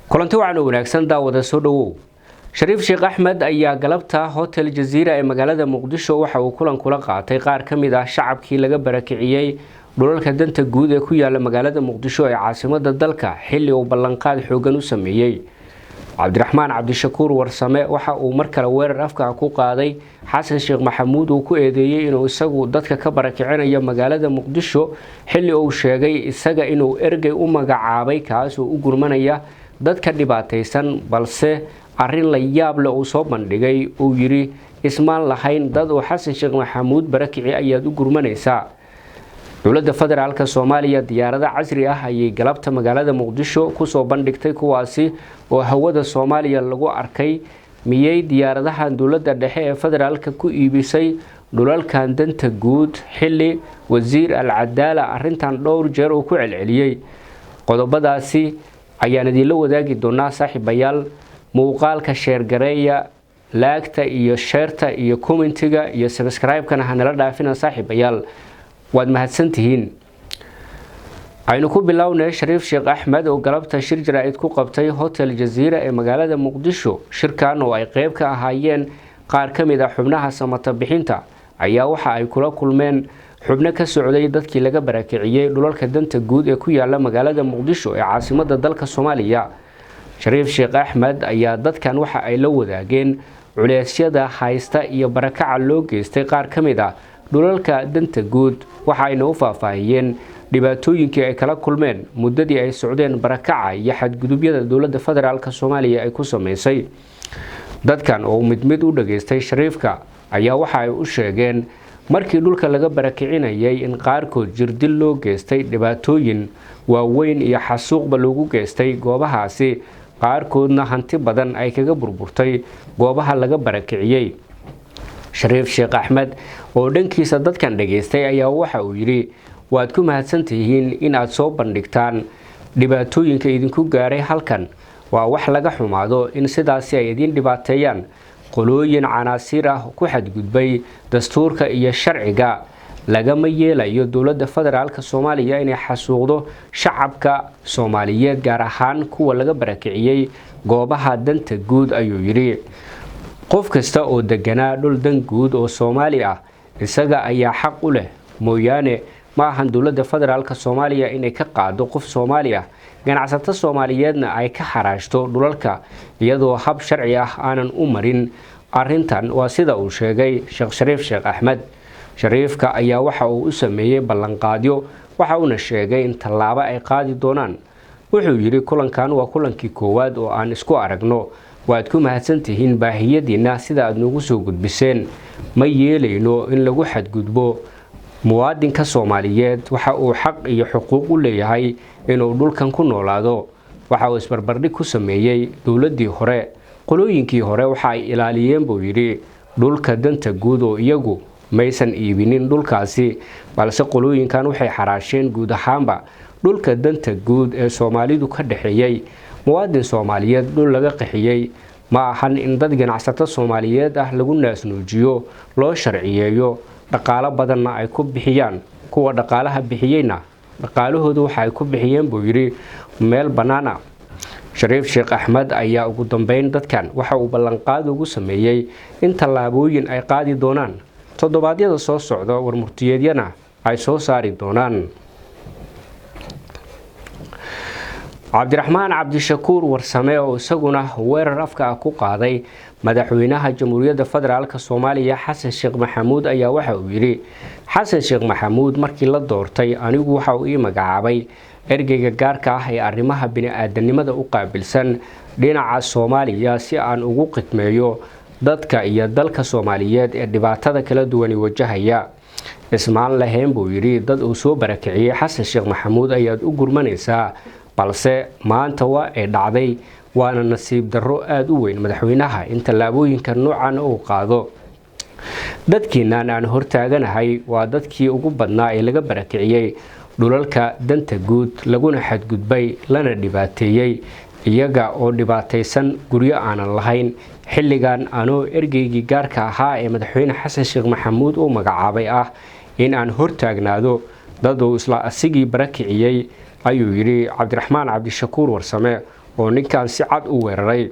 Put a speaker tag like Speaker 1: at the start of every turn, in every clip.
Speaker 1: Kulanti wacan oo wanaagsan, daawada, soo dhowow. Shariif Sheekh Axmed ayaa galabta Hotel Jaziira ee magaalada Muqdisho waxa uu kulan kula qaatay qaar ka mid ah shacabkii laga barakiciyey dhulalka danta guud ee ku yaala magaalada Muqdisho ee caasimada dalka, xilli uu ballanqaad xoogan u sameeyey. Cabdiraxmaan Cabdishakuur Warsame waxa uu mar kale weerar afka ku qaaday Xasan Sheekh Maxamuud, uu ku eedeeyey inuu isagu dadka ka barakicinayo magaalada Muqdisho, xilli uu sheegay isaga inuu ergey u magacaabay kaasoo u gurmanaya dadka dhibaataysan. Balse arrin la yaab leh uu soo bandhigay, uu yidhi: "Ismaan lahayn dad uu Xasan Sheekh Maxamuud barakici ayaad u gurmanaysaa." Dowladda Federaalka Soomaaliya diyaarado casri ah ayay galabta magaalada Muqdisho kusoo bandhigtay, kuwaasi oo hawada Soomaaliya lagu arkay. Miyay diyaaradahan dowladda dhexe ee federaalka ku iibisay dhulalkan danta guud, xilli Wasiir Al Cadaala arintan dhowr jeer uu ku celceliyey? Qodobadaasi ayaan idiinla wadaagi doonaa, saaxiibayaal. Muuqaalka share gareeya, like-ta iyo share-ta iyo comment-iga iyo subscribe-kana hanala dhaafina. Saaxiibayaal, waad mahadsantihiin. Aynu ku bilownay Shariif Sheekh Axmed oo galabta shir jaraa'id ku qabtay Hotel Jaziira ee magaalada Muqdisho. Shirkan oo ay qeyb ka ahaayeen qaar ka mid ah xubnaha samata bixinta ayaa waxa ay kula kulmeen xubno ka socday dadkii laga barakiciyey dhulalka danta guud ee ku yaala magaalada Muqdisho ee caasimada dalka Soomaaliya. Shariif Sheekh Axmed ayaa dadkan waxa ay la wadaageen culeysyada haysta iyo barakaca loo geystay qaar ka mid ah dhulalka danta guud. Waxa ayna u faahfaahiyeen dhibaatooyinkii ay kala kulmeen muddadii ay socdeen barakaca iyo xadgudubyada dowladda Federaalka Soomaaliya ay ku sameysay. Dadkan oo mid mid u dhageystay Shariifka ayaa waxa ay u sheegeen markii dhulka laga barakicinayay in qaarkood jirdil loo geystay, dhibaatooyin waaweyn iyo xasuuqba loogu geystay goobahaasi, qaarkoodna hanti badan ay kaga burburtay goobaha laga barakiciyey. Shariif Sheekh Axmed oo dhankiisa dadkan dhageystay ayaa waxa uu yidhi: "Waad ku mahadsantihiin in aad soo bandhigtaan dhibaatooyinka idinku gaaray halkan. Waa wax laga xumaado in sidaasi ay idiin dhibaateeyaan qolooyin canaasiir ah ku xadgudbay dastuurka iyo sharciga. Lagama yeelayo dowladda Federaalka Soomaaliya inay xasuuqdo shacabka Soomaaliyeed, gaar ahaan kuwa laga barakiciyey goobaha danta guud," ayuu yidhi. "Qof kasta oo deganaa dhul dan guud oo Soomaali ah isaga ayaa xaq u leh mooyaane, ma ahan dowladda Federaalka Soomaaliya inay ka qaado qof Soomaali ah, ganacsato Soomaaliyeedna ay ka xaraashto dhulalka iyadoo hab sharci ah aanan u marin arintan," waa sida uu sheegay Sheekh Shariif Sheekh Axmed. Shariifka ayaa waxa uu u sameeyey ballanqaadyo, waxa uuna sheegay in tallaabo ay qaadi doonaan. Wuxuu yidhi: "Kulankan waa kulankii koowaad oo aan isku aragno. Waad ku mahadsantihiin baahiyadiinna sida aad noogu soo gudbiseen. Ma yeelayno in lagu xadgudbo muwaadinka Soomaaliyeed. Waxa uu xaq iyo xuquuq u leeyahay inuu dhulkan ku noolaado." Waxa uu isbarbardhig ku sameeyey dowladdii hore. Qolooyinkii hore waxa ay ilaaliyeen, buu yidhi, dhulka danta guud oo iyagu maysan iibinin dhulkaasi, balse qolooyinkan waxay xaraasheen guud ahaanba dhulka danta guud ee Soomaalidu ka dhexeeyey. Muwaadin Soomaaliyeed dhul laga qaxiyey ma ahan in dad ganacsato Soomaaliyeed ah lagu naasnuujiyo, loo sharciyeeyo, dhaqaalo badanna ay ku bixiyaan. Kuwa dhaqaalaha bixiyeyna dhaqaalahoodu waxa ay ku bixiyeen, buu yidhi, meel bannaan ah. Shariif Sheekh Axmed ayaa ugu dambeyn dadkan waxa uu ballanqaad ugu sameeyey in tallaabooyin ay qaadi doonaan toddobaadyada soo socda, warmurtiyeedyana ay soo saari doonaan. Cabdiraxmaan Cabdishakuur Warsame oo isaguna weerar afka ah ku qaaday madaxweynaha Jamhuuriyadda Federaalka Soomaaliya Xasan Sheekh Maxamuud ayaa waxa uu yidhi: "Xasan Sheekh Maxamuud markii la doortay anigu waxa uu ii magacaabay ergeyga gaarka ah ee arrimaha bini-aadanimada u qaabilsan dhinaca Soomaaliya, si aan ugu khidmeeyo dadka iyo dalka Soomaaliyeed ee dhibaatada kala duwani wajahaya. Ismaan lahayn," buu yidhi, "dad uu soo barakiciyey Xasan Sheekh Maxamuud ayaad u gurmanaysaa, balse maanta waa ay dhacday, waana nasiib darro aada u weyn madaxweynaha in tallaabooyinka noocan uu qaado. Dadkiinan aan hortaaganahay waa dadkii ugu badnaa ee laga barakiciyey dhulalka danta guud, laguna xadgudbay, lana dhibaateeyey, iyaga oo dhibaataysan, guryo aanan lahayn. Xilligan anoo ergeygii gaarka ahaa ee madaxweyne Xasan Sheekh Maxamuud uu magacaabay ah, in aan hortaagnaado dad uu isla asigii barakiciyey," ayuu yidhi Cabdiraxmaan Cabdishakuur Warsame oo ninkan si cad u weeraray.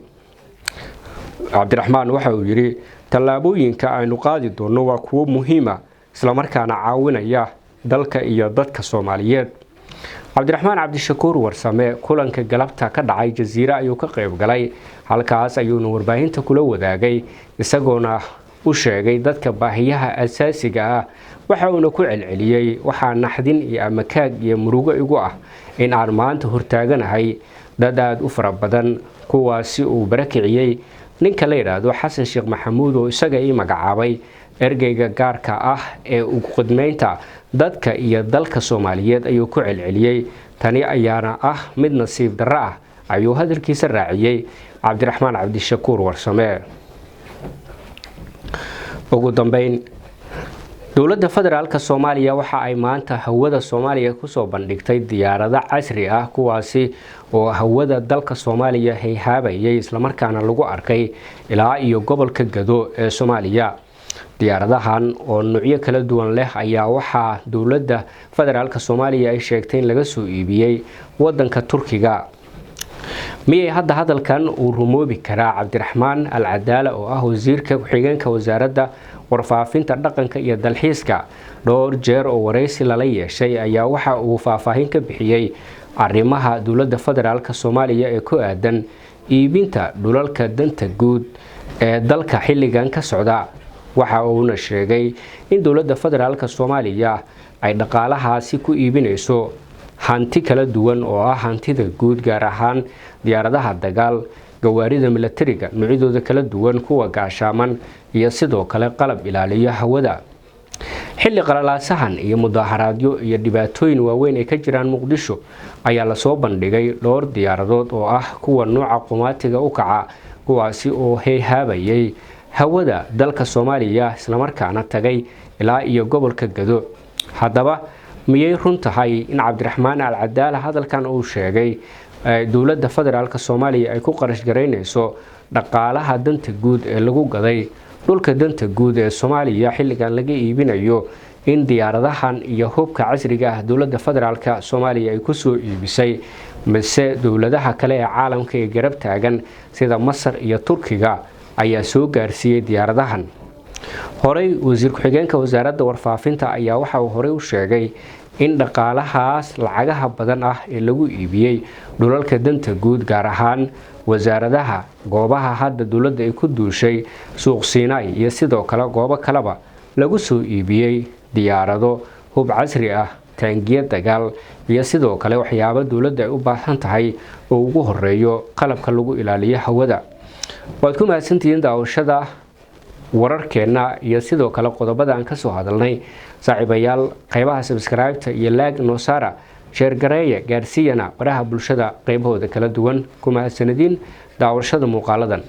Speaker 1: Cabdiraxmaan waxa uu yidhi tallaabooyinka aynu qaadi doonno waa kuwo muhiima, islamarkaana caawinaya dalka iyo dadka Soomaaliyeed. Cabdiraxmaan Cabdishakuur Warsame kulanka galabta ka dhacay Jaziira ayuu ka qayb galay, halkaas ayuuna warbaahinta kula wadaagay, isagoona u sheegay dadka baahiyaha asaasiga ah. Waxa uuna ku celceliyey, waxaa naxdin iyo amakaag iyo murugo igu ah in aan maanta hortaaganahay dad aada u fara badan, kuwaasi uu barakiciyey ninka la yidhaahdo Xasan Sheekh Maxamuud oo isaga ii magacaabay ergeyga gaarka ah ee ugu qidmeynta dadka iyo dalka Soomaaliyeed, ayuu ku celceliyey. Tani ayaana ah mid nasiib darro ah, ayuu hadalkiisa raaciyey Cabdiraxmaan Cabdishakuur Warsame. Ugu dambeyn, dowladda federaalka Soomaaliya waxa ay maanta hawada Soomaaliya kusoo bandhigtay diyaarado casri ah, kuwaasi oo hawada dalka Soomaaliya hayhaabayay, islamarkaana lagu arkay ilaa iyo gobolka Gado ee Soomaaliya. Diyaaradahan oo nuucyo kala duwan leh ayaa waxaa dowladda federaalka Soomaaliya ay sheegtay in laga soo iibiyey wadanka Turkiga. Miyay hadda hadalkan uu rumoobi karaa? Cabdiraxmaan Al Cadaala oo ah wasiirka ku-xigeenka wasaaradda warfaafinta, dhaqanka iyo dalxiiska, dhowr jeer oo waraysi lala yeeshay ayaa waxa uu faahfaahin ka bixiyey arrimaha dowladda federaalka Soomaaliya ee ku aadan iibinta dhulalka danta guud ee dalka xilligan ka socda. Waxa uuna sheegay in dowladda federaalka Soomaaliya ay dhaqaalahaasi ku iibinayso hanti kala duwan oo ah hantida guud, gaar ahaan diyaaradaha dagaal, gawaarida milatariga noocyadooda kala duwan, kuwa gaashaaman iyo sidoo kale qalab ilaaliyo hawada. Xilli qalalaasahan iyo mudaaharaadyo iyo dhibaatooyin waaweyn ay ka jiraan Muqdisho ayaa lasoo bandhigay dhowr diyaaradood oo ah kuwa nuuca qumaatiga u kaca, kuwaasi oo hayhaabayay hawada dalka Soomaaliya, islamarkaana tagay ilaa iyo gobolka Gado. Haddaba miyay run tahay in Cabdiraxmaan Al Cadaala hadalkan uu sheegay dowladda federaalka Soomaaliya ay ku qarash garaynayso dhaqaalaha danta guud ee lagu gaday dhulka danta guud ee Soomaaliya xilligan laga iibinayo, in diyaaradahan iyo hubka casriga ah dowladda federaalka Soomaaliya ay kusoo iibisay, mise dowladaha kale ee caalamka ee garab taagan sida Masar iyo Turkiga ayaa soo gaarsiiyey diyaaradahan? Horey wasiir ku-xigeenka wasaaradda warfaafinta ayaa waxa uu horey u sheegay in dhaqaalahaas lacagaha badan ah ee lagu iibiyey dhulalka danta guud, gaar ahaan wasaaradaha, goobaha hadda dowladda ay ku duushay, Suuq Siinaay iyo sidoo kale goobo kaleba, lagu soo iibiyey diyaarado, hub casri ah, taangiyo dagaal iyo sidoo kale waxyaabo dowladda ay u baahan tahay oo ugu horeeyo qalabka lagu ilaaliyo hawada. Waad ku mahadsantihiin daawashada wararkeenna iyo sidoo kale qodobada aan kasoo hadalnay. Saaxiibayaal, qaybaha subscribe-ta iyo like noosara, share gareeya, gaarsiiyana baraha bulshada qaybahooda kala duwan. Ku mahadsanadiin daawashada muuqaaladan.